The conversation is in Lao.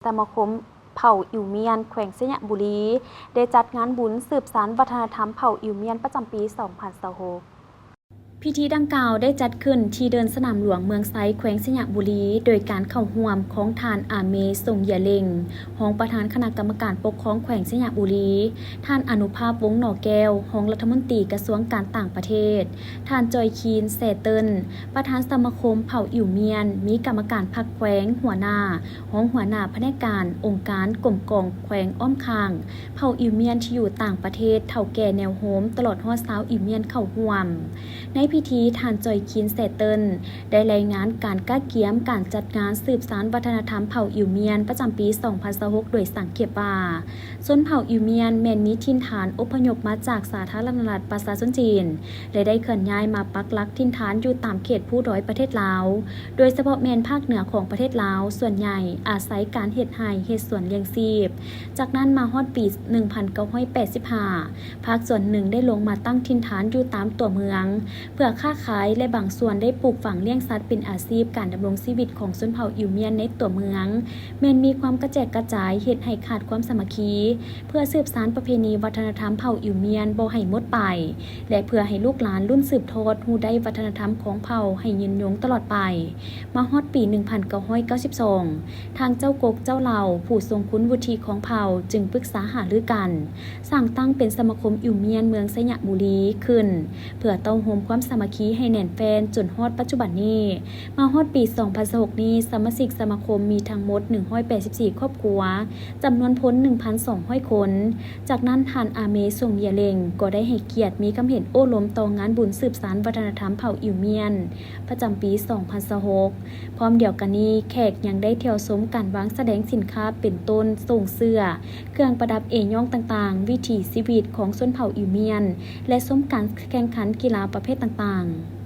ສະມາຄົມເຜົ່າອິວມຽນແຂວງໄຊຍະບູລີ ໄດ້ຈັດງານບຸນສືບສານວັດທະນະທຳເຜົ່າອິວມຽນປະຈຳປີສອງພັນຊາວຫົກ. ພິທີດັ່ງກ່າວໄດ້ຈັດຂຶ້ນທີ່ເດີ່ນສະໜາມຫຼວງເມືອງໄຊ ແຂວງໄຊຍະບູລີ ໂດຍການເຂົ້າຮ່ວມຂອງທ່ານ ອາເມ ຊົງເຢຍເລັງ ຮອງປະທານຄະນະກຳມະການປົກຄອງແຂວງໄຊຍະບູລີ, ທ່ານ ອະນຸພາບ ວົງໜໍແກ້ວ ຮອງລັດຖະມົນຕີກະຊວງການຕ່າງປະເທດ, ທ່ານ ຈອຍຄີນ ແຊເຕີນ ປະທານສະມາຄົມເຜົ່າອິວມຽນ, ມີກຳມະການພັກແຂວງ, ຫົວໜ້າ, ຮອງຫົວໜ້າພະແນກການ, ອົງການ, ກົມກອງແຂວງອ້ອມຂ້າງ, ເຜົ່າອິວມຽນທີ່ຢູ່ຕ່າງປະເທດ, ເຖົ້າແກ່ແນວໂຮມ, ຕະຫຼອດຮອດຊາວອິວມຽນເຂົ້າຮ່ວມ. ໃນພິທີ, ທ່ານ ຈອຍຄີນ ແຊເຕີນ ໄດ້ລາຍງານການກະກຽມການຈັດງານສືບສານວັດທະນະທຳເຜົ່າອິວມຽນປະຈຳປີສອງພັນຊາວຫົກ ໂດຍສັງເຂບວ່າ, ຊົນເຜົ່າອິວມຽນແມ່ນມີຖິ່ນຖານອົບພະຍົບມາຈາກສາທາລະນະລັດປະຊາຊົນຈີນ ແລະ ໄດ້ເຄື່ອນຍ້າຍມາປັກຫຼັກຖິ່ນຖານຢູ່ຕາມເຂດພູດອຍປະເທດລາວ, ໂດຍສະເພາະແມ່ນພາກເໜືອຂອງປະເທດລາວ, ສ່ວນໃຫຍ່ອາໄສການເຮັດໄຮ່ເຮັດສວນລ້ຽງຊີບ. ຈາກນັ້ນມາຮອດປີໜຶ່ງພັນເກົ້າຮ້ອຍແປດສິບຫ້າ ພາກສ່ວນໜຶ່ງໄດ້ລົງມາຕັ້ງຖິ່ນຖານຢູ່ຕາມຕົວເມືອງ ເພື່ອຄ້າຂາຍ ແລະ ບາງສ່ວນໄດ້ປູກຝັງລ້ຽງສັດເປັນອາຊີບ. ການດຳລົງຊີວິດຂອງຊົນເຜົ່າອິວມຽນໃນຕົວເມືອງ ແມ່ນມີຄວາມກະແຈກກະຈາຍ, ເຮັດໃຫ້ຂາດຄວາມສາມັກຄີ. ເພື່ອສືບສານປະເພນີວັດທະນະທຳເຜົ່າອິວມຽນບໍ່ໃຫ້ໝົດໄປ ແລະ ເພື່ອໃຫ້ລູກຫຼານລຸ້ນສືບທອດຮູ້ໄດ້ວັດທະນະທຳຂອງເຜົ່າໃຫ້ຍືນຍົງຕະຫຼອດໄປ, ມາຮອດປີໜຶ່ງພັນເກົ້າຮ້ອຍເກົ້າສິບສອງ ທາງເຈົ້າກົກເຈົ້າເຫຼົ່າ ຜູ້ຊົງຄຸນວຸດທິຂອງເຜົ່າ ຈຶ່ງປຶກສາຫາລືກັນ ສ້າງຕັ້ງເປັນສະມາຄົມອິວມຽນເມືອງໄຊຍະບູລີຂຶ້ນ ເພື່ອເຕົ້າໂຮມຄວາມສາມັກຄີໃຫ້ແໜ້ນແຟ້ນຈົນຮອດປັດຈຸບັນນີ້. ມາຮອດປີສອງພັນຊາວຫົກນີ້, ສະມາຊິກສະມາຄົມມີທັງໝົດໜຶ່ງຮ້ອຍແປດສິບສີ່ຄອບຄົວ, ຈຳນວນຄົນໜຶ່ງພັນສອງຮ້ອຍຄົນ. ຈາກນັ້ນ, ທ່ານ ອາເມ ຊົງເຢຍເລັງ ກໍໄດ້ໃຫ້ກຽດມີຄຳເຫັນໂອ້ລົມຕໍ່ງານບຸນສືບສານວັດທະນະທຳເຜົ່າອິວມຽນ ປະຈຳປີສອງພັນຊາວຫົກ. ພ້ອມດຽວກັນນີ້, ແຂກຍັງໄດ້ທ່ຽວຊົມການວາງສະແດງສິນຄ້າເປັນຕົ້ນ ໂສ້ງເສື້ອ, ເຄື່ອງປະດັບເອຍ້ອງຕ່າງໆ, ວິຖີຊີວິດຂອງຊົນເຜົ່າອິວມຽນ ແລະ ຊົມການແຂ່ງຂັນກິລາປະເພດຕ່າງໆ.